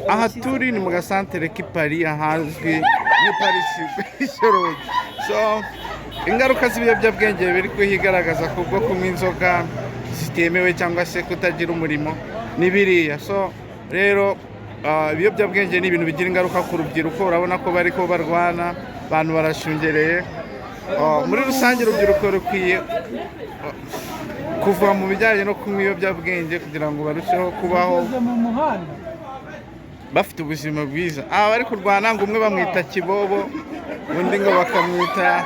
Aha turi ni mu gasantere k'i Paris, ahazwi nk'i Paris Shyorongi. So ingaruka z'ibiyobyabwenge biri kuhigaragaza kubwo kunywa inzoga zitemewe cyangwa se kutagira umurimo ni biriya. So rero ibiyobyabwenge ni ibintu bigira ingaruka ku rubyiruko. Urabona ko bari ko barwana, abantu barashungereye. Muri rusange urubyiruko rukwiye kuva mu bijyanye no kunywa ibiyobyabwenge kugira ngo barusheho kubaho mu muhanda bafite ubuzima bwiza. Aba bari kurwana ngo umwe bamwita Kibobo, undi ngo bakamwita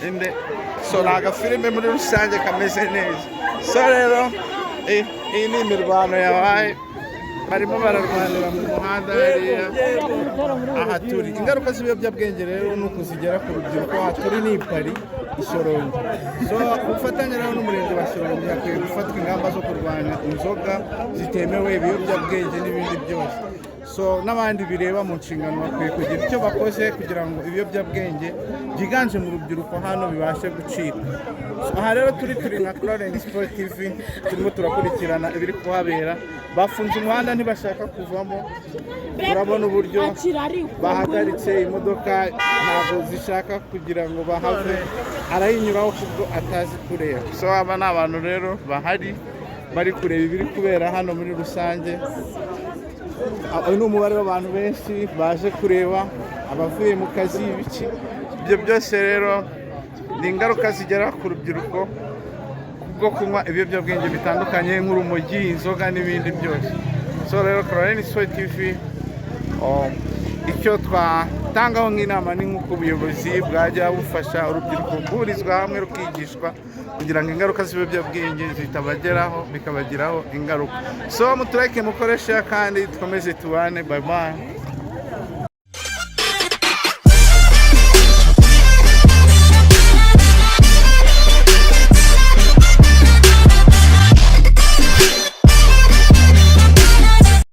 inde. So ni agafilime muri rusange kameze neza. So rero iyi ni imirwano yabaye, barimo bararwanira mu muhanda hariya aha turi. Ingaruka z'ibiyobyabwenge rero ni ukuzigera ku rubyiruko. Aha turi ni i Paris i Shyorongi. So ubufatanye rero n'umurenge wa Shyorongi, hakwiye gufatwa ingamba zo kurwanya inzoga zitemewe, ibiyobyabwenge n'ibindi byose. So n'abandi bireba mu nshingano bakwiye kugira icyo bakoze kugira ngo ibiyobyabwenge byiganje mu rubyiruko hano bibashe gucika. So, aha rero turi nka Clarence Sport TV, turimo turakurikirana ibiri kuhabera. Bafunze umuhanda, ntibashaka kuvamo. Urabona uburyo bahagaritse imodoka, ntabwo zishaka kugira ngo bahave, arayinyuraho kubwo atazi kureba. So aba ni abantu rero bahari bari kureba ibiri kubera hano muri rusange. Uyu ni umubare w'abantu benshi baje kureba, abavuye mu kazi, ibiki. Ibyo byose rero ni ingaruka zigera ku rubyiruko kubwo kunywa ibiyobyabwenge bitandukanye nk'urumogi, inzoga n'ibindi byose. So rero Caroline Sport TV, icyo twatangaho nk'inama ni nk'uko ubuyobozi bwajya bufasha urubyiruko guhurizwa hamwe rukigishwa kugira ngo ingaruka z'ibiyobyabwenge zitabageraho bikabagiraho ingaruka. So mutureke mukoreshe kandi dukomeze tubane. Bye bye.